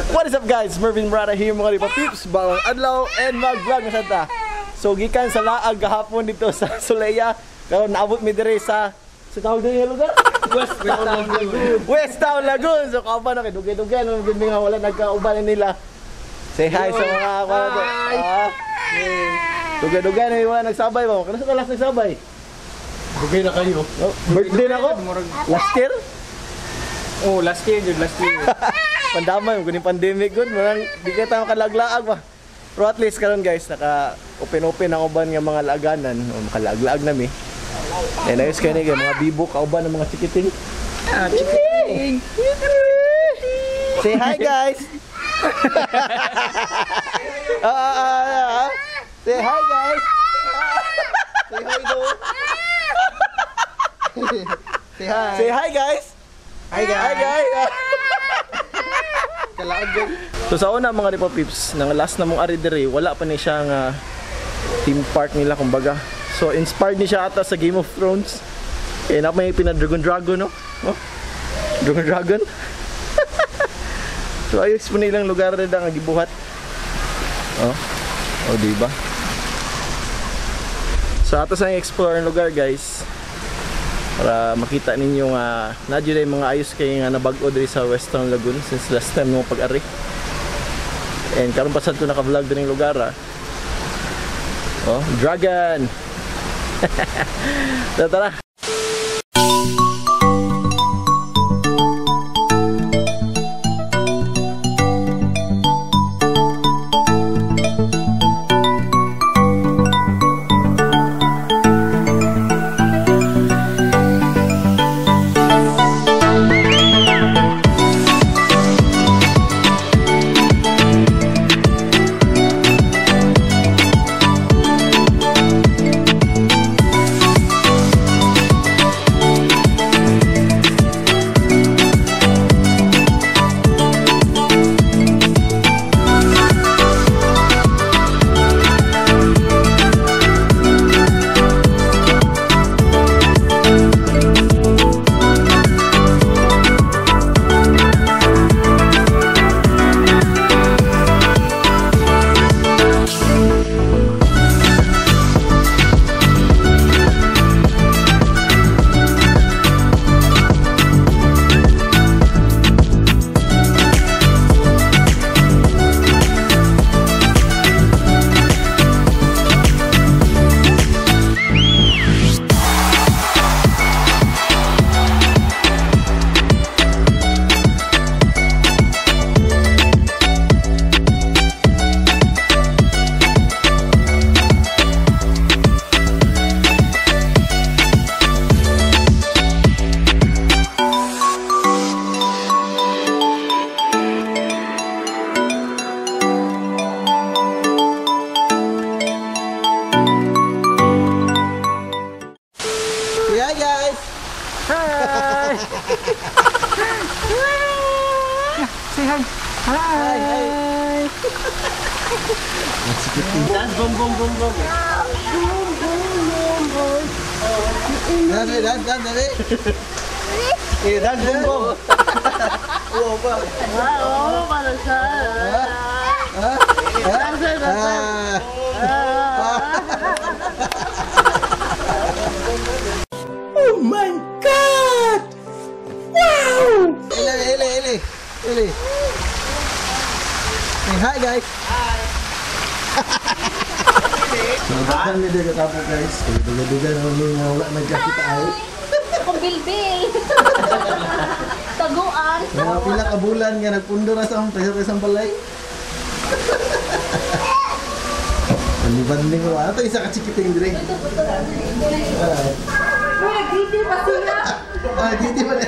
What is up guys? Mervin Murata here mga Ripa Peeps. Bagong adlaw and mag-vlog na santa. So gikan sa laag gahapon dito sa Solea. Karon naabot mi diri sa tawag diri nga lugar? West Town Lagoon. West Town Lagoon. So kauban na kay dugay-dugay no gud nga wala nagkauban nila. Say hi sa mga Hi. Dugay-dugay na wala nagsabay ba? Kano sa last nagsabay? Dugay na kayo. Oh, birthday na ko. Last year? Oh, last year jud, last year. Pandamay mo kuning pandemic gud, manang di kay tayo kalaglaag ba. Pero at least karon guys, naka open-open ang uban nga mga laaganan o makalaaglaag na mi. And ayos kay ni kay mga bibo kauban ng mga chikiting. Ah, chikiting. Say hi guys. Say hi guys. Say hi do. Say hi. Say hi guys. Hi guys. Hi guys. Kalaag. So sa una mga Ripa Peeps, nang last na mong ari diri, wala pa ni siya nga theme park nila kumbaga. So inspired ni siya ata sa Game of Thrones. Eh na may pina Dragon Dragon no? Oh? Dragon Dragon. So ayos po nilang lugar na nga gibuhat. Oh. Oh, di ba? So ato sa explore ang lugar guys. Para makita ninyo nga na jud ay mga ayos kay nga nabag-o diri sa West Town Lagoon since last time mo pag-ari. And karon pasad ko naka-vlog dining lugar ah. Oh, dragon. Tara, tara. Say hi guys. Hi. Say hi. Hi. Hi. Dance boom boom boom boom. Dance, dance, dance, dance. Eh, dance boom boom. Oo ba? Oo, para sa... Ha? Ah. Oh my God! Wow! Ele, ele, ele. Ele. Say hi guys. Hi. So, dagan mi dito kapo guys. Duga-duga na mi nga wala nagkakita ay. Akong bilbil. Taguan. Mga pila ka bulan nga nagpundo ra sa among presa-presang balay. Banding ko. Ano to isa ka chikiting dire? Uy, nagdidi pa siya. Ah, dito pa na.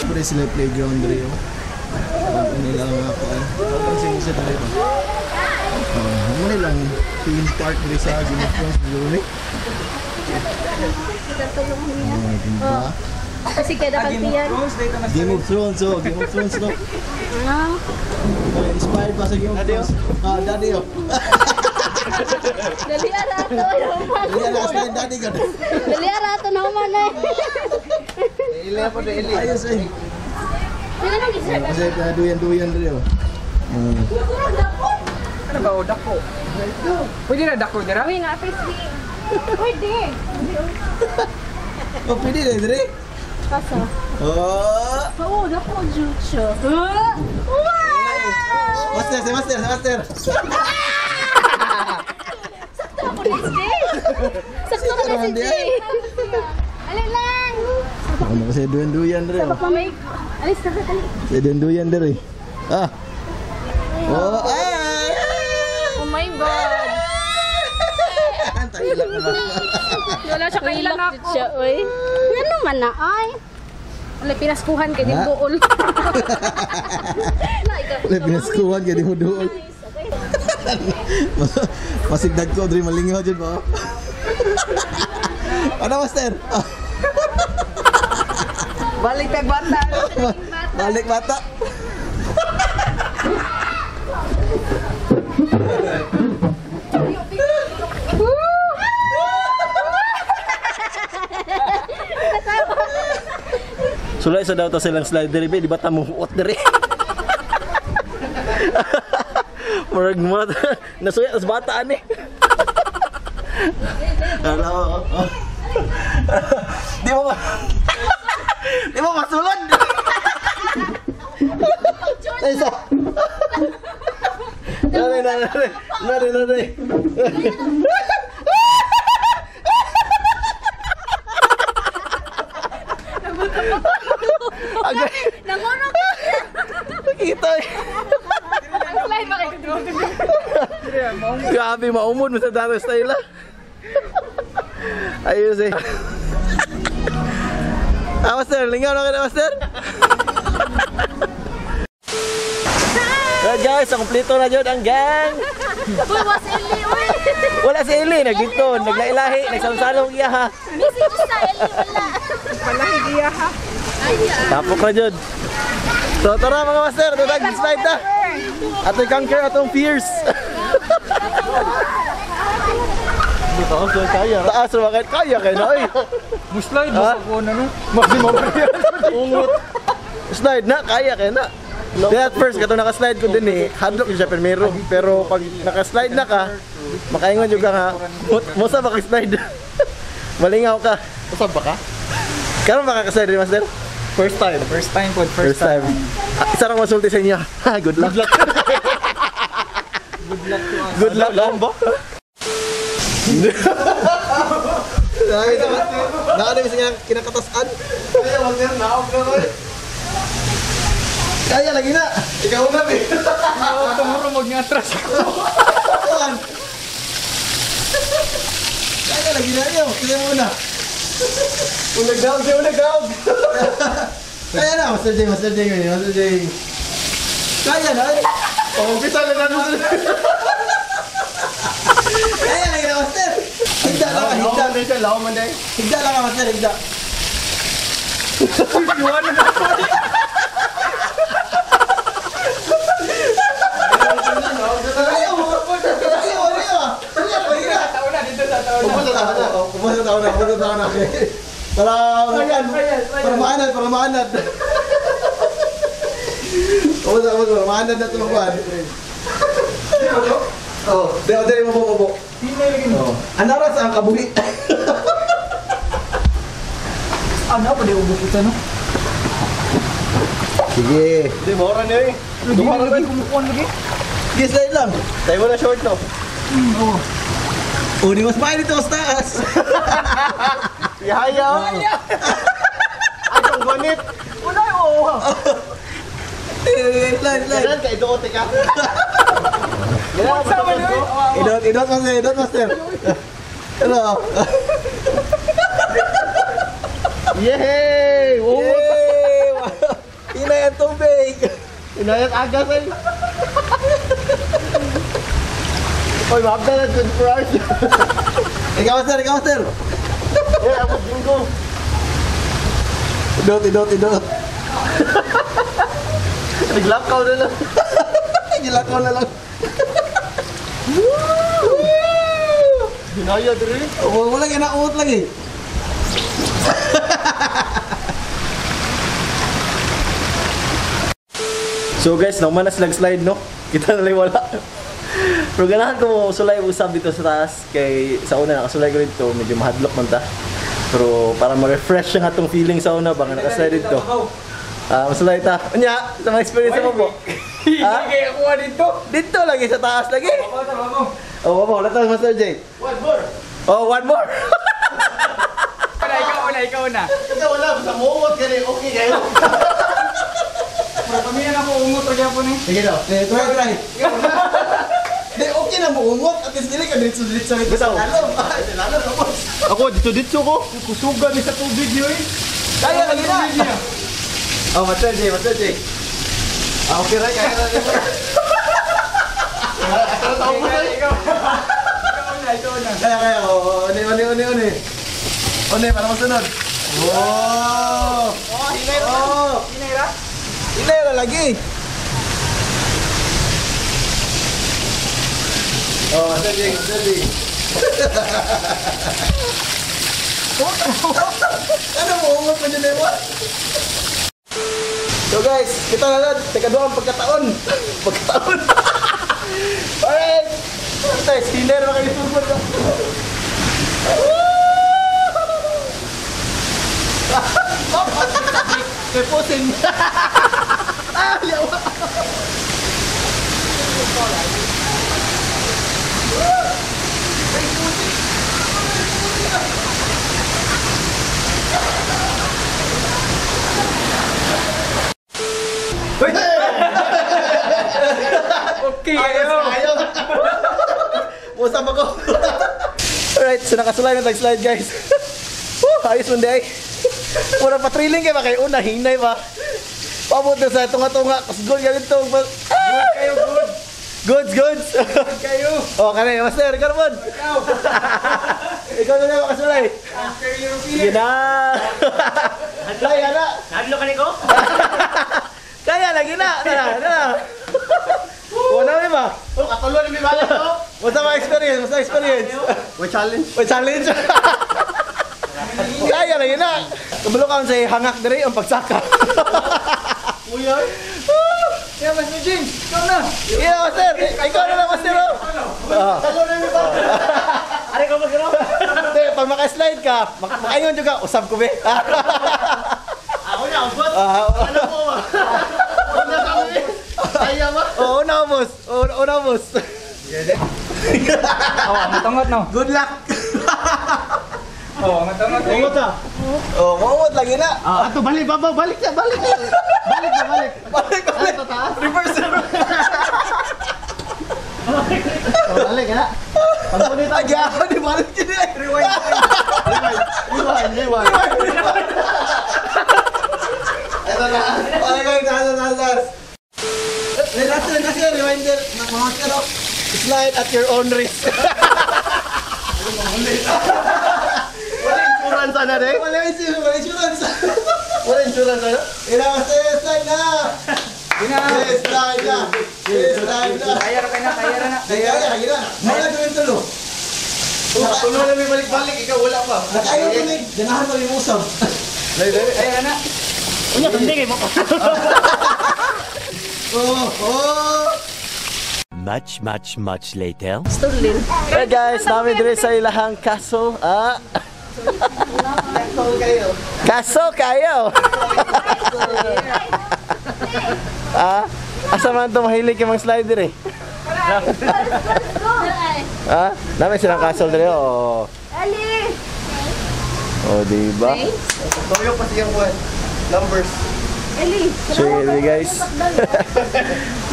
Pwede sila playground dire oh. Ano nila mga kuan. Pansin sa dire ba? Oh, mo nilang theme park dire sa Game of Thrones dire. Oh, diba? Kasi kaya dapat yan. Game of Thrones, oh. Game of Thrones, no? Ah. Inspired pa sa Game of Thrones. Ah, daddy, oh. Dali arato. Dali, alas na yung daddy ko. Dali arato na human eh. Ayos, eh. Kasi duyan-duyan diri oh. Ano ba o dako? Pwede na dako dira? Uy, na Pwede. Oh, pwede na diri. Kaso. Oh. Oo, dako jud siya. Wow! Master, si master, si master. Sakto ako ni Jay. Sakto ka na si Jay. Alin lang. Ano kasi duyan-duyan diri oh. Pa may alis na ka. Sa duyan-duyan diri. Ah. Oh, ay! Oh my God. Tayo lang pala. Wala siya kailan ako. Siya, oy. Ano man na ay? Wala pinaskuhan kay din Ha? buol. Wala pinaskuhan kay di mo duol. Masigdag ko diri malingaw jud ba? Ano master? Balik tag bata. Balik bata. Sulay sa daw ta silang slide diri be, di ba ta muhuot diri? Murag mo nasuya tas bata ani. Hello. Di mo ma Di mo masulod. Ay, isa. Nare nare nare nare nare. Agay, Nanguno nakita eh. ang slide ba kay Grabe, maumod mo sa dami style ah. Ayos eh. Ah, master, lingaw na ka na, master. Right guys, so kompleto na jud ang gang. Uy, was Eli, uy. Wala si Eli, nagdito, naglailahi, nagsamsalong iya ha. Message sa Eli, wala. Palaki iya ha. Tapok na jud. So tara mga master, tutag slide na. Atoy conquer atong fears. Taas ra kay kaya kay na oy. Muslide mo Ha? ko na no. Maximum Ungot. Slide na, kaya kay na. Kaya at first, kato naka-slide ko din eh, hadlock yun siya primero. Pero pag naka-slide na ka, makaingon juga nga, musa ba ka-slide? Malingaw ka. Usab ba ka? Karon ba ka-slide rin, master? First time. First time po, first, First time. Ah, isa lang masulti sa inyo. Ha, good luck. Good luck. Good luck to us. Good luck. Lang ba? Nakita sa kinakatasan. Kaya master, naog na ko. Kaya lagi na. Ikaw na eh. Oo, tumuro mo nga atras ako. Kaya lagi na iyo. Kaya mo na. Ulag daw, siya ulag daw. Kaya na, Master J, Master J, Master J. Kaya na. eh. Umpisa na natin. Kaya lagi na, Master. Higda lang ka, higda. siya, laom man day. Higda lang ka, Master, higda. Iwanan na ako. Kaya mo. Kaya mo, kaya mo. Kaya na. Tao na dito sa tao na. Pupunta tao na. Pupunta tao na, pupunta tao na. Para para maanad, para maanad. Pupunta, pupunta, para maanad na tulungan. Oh, di, di, mo, mo, mo. Hinay lagi no. Oh. Anara sa ang kabuhi. Ano pa di ubos ito no? Sige. Hindi, maura niya eh. Lagi lagi kumukuan lagi. Sige, slide lang. Tayo mo na short no. Oo. Oh, di mas main dito sa taas. Ihaya. Ay, ang gunit. Wala oo. Slide, slide. Kailan ka iduote ka? Sama ni. Idot, idot, master, idot, master. Hello. Yay! Yay! Inay ang tubig. Inayat agas ay. Oy, maabda na 24 hours. Ikaw, master, ikaw, master. Yeah, ako bingo. Idot, idot, idot. Naglakaw na lang. Gilakaw na lang. Hinaya diri. Wala ka na uot lagi. So guys, naman na silang slide, no? Kita na lang wala. Pero ganahan ko sulay usab dito sa taas kay sa una nakasulay ko dito, medyo mahadlok man ta. Pero para ma-refresh ang atong feeling sa una ba nga nakaslide dito. Ah, masulay ta. Unya, sa mga experience mo po. Hindi kaya kuha dito. Dito lagi sa taas lagi. Babaw. Oh, babaw, wala tayo, Master J. One more. Oh, one more. Wala, ikaw una, ikaw una. Ikaw wala, basta muungot ka rin. Okay kayo. Mura kami na ako ungot ra gyapon eh. Sige daw. Eh, try, try. Di, okay na muungot. At least dili ka diretso-diretso ito sa Bitaw. lalom. Ay, sa lalom, tapos. Ako dito dito ko. Kusugan ni sa tubig yun eh. Kaya lagi na. Oh, Master J, Master J. Ah, okay ra, kaya na. Ikaw, ikaw. Ikaw una, ikaw una. Kaya, kaya. Oh, one, one, one, one. One, para masunod. Oh! Oh, hinay ra. Oh! Hinay ra? Hinay ra lagi. Oh, Master J, Master J. Ano mo, ungot pa dyan eh, what? So guys, kita na lang. Teka doon, pagkataon. Pagkataon. Alright. Guys, hinay ra kayo sugod. May pusing. Ah, yawa. Okay kayo. Ayaw. Usap ako. Alright, so nakasulay na tag-slide guys. Woo, ayos man di ay. Mura pa thrilling kay ba kay una hinay ba. Paabot na sa tunga-tunga, kusgol ka dito. Ah! Kayo good. Goods, goods. Kayo. Oh, kanay, master, ikaw naman. Ikaw. Ikaw na lang makasulay. After European. Sige na. Kaya na. Hadlo ka niko? Kaya lagi na. Tara, tara. Wala na ba? Oh, katulo na may balik ko. What's my experience? What's my experience? May challenge. May challenge. Kaya lagi na. Kabalo ka sa hangak diri ang pagsaka. Kuya. Yeah, Master James. Ikaw na. Yeah, master. Ikaw na lang, master. Oh. Ah. Katulo na may balik. Are ko magro? Hindi, pag maka-slide ka, makaingon juga, usab ko be. Ako na, ubot. Ah, Ano mo ba? Una kami. Kaya ba? Oo, una boss. Oo, una boss. Oh, matangot no. Good luck. Oh, matangot. Ungot ah. Oh, maumot lagi na. Ah, ato balik babaw, balik na, balik na. Balik na, balik. Balik, balik. Reverse, reverse. Oh, balik na. Pagpunit Ay, gago, di balik yun eh. Rewind, rewind, rewind. Ito na. Okay, guys, taas, taas, taas. Relax, relax, rewinder. Mga karo. Slide at your own risk. Wala insurance sana rin. Wala insurance, wala insurance. Wala insurance, ano? Ilang slide na. Gina. Slide na. Slide na. Kaya ra kaya na, kaya ra na. Kaya, kaya, kaya. Wala gawin tulo. Tulo na may balik-balik, ikaw wala pa. Nakayo tuloy, ganahan pa yung usap. Kaya ra na. Unya tundi kay mo. Oh, oh. Much, much, much later. Stulin. Hey guys, namin dire sa ilahang castle. Ah. Kayo. Castle kayo. Ah, asa man to mahilig kay mang slider eh. Ah, namin silang castle dire oh. Ali! Oh, di ba? Toyo pa siyang buwan. Numbers. Ali! Sige guys.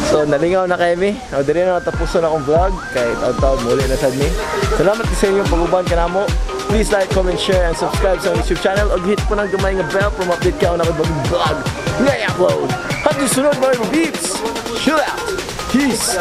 So nalingaw na kami. O diri na tapuson akong vlog kay taon-taon muli na sad mi. Salamat sa inyong pag-uban kanamo. Please like, comment, share and subscribe sa among YouTube channel ug hit po ng gamay nga bell para ma-update ka na bagong vlog nga i-upload. Hanggang sunod mga peeps. Chill out. Peace.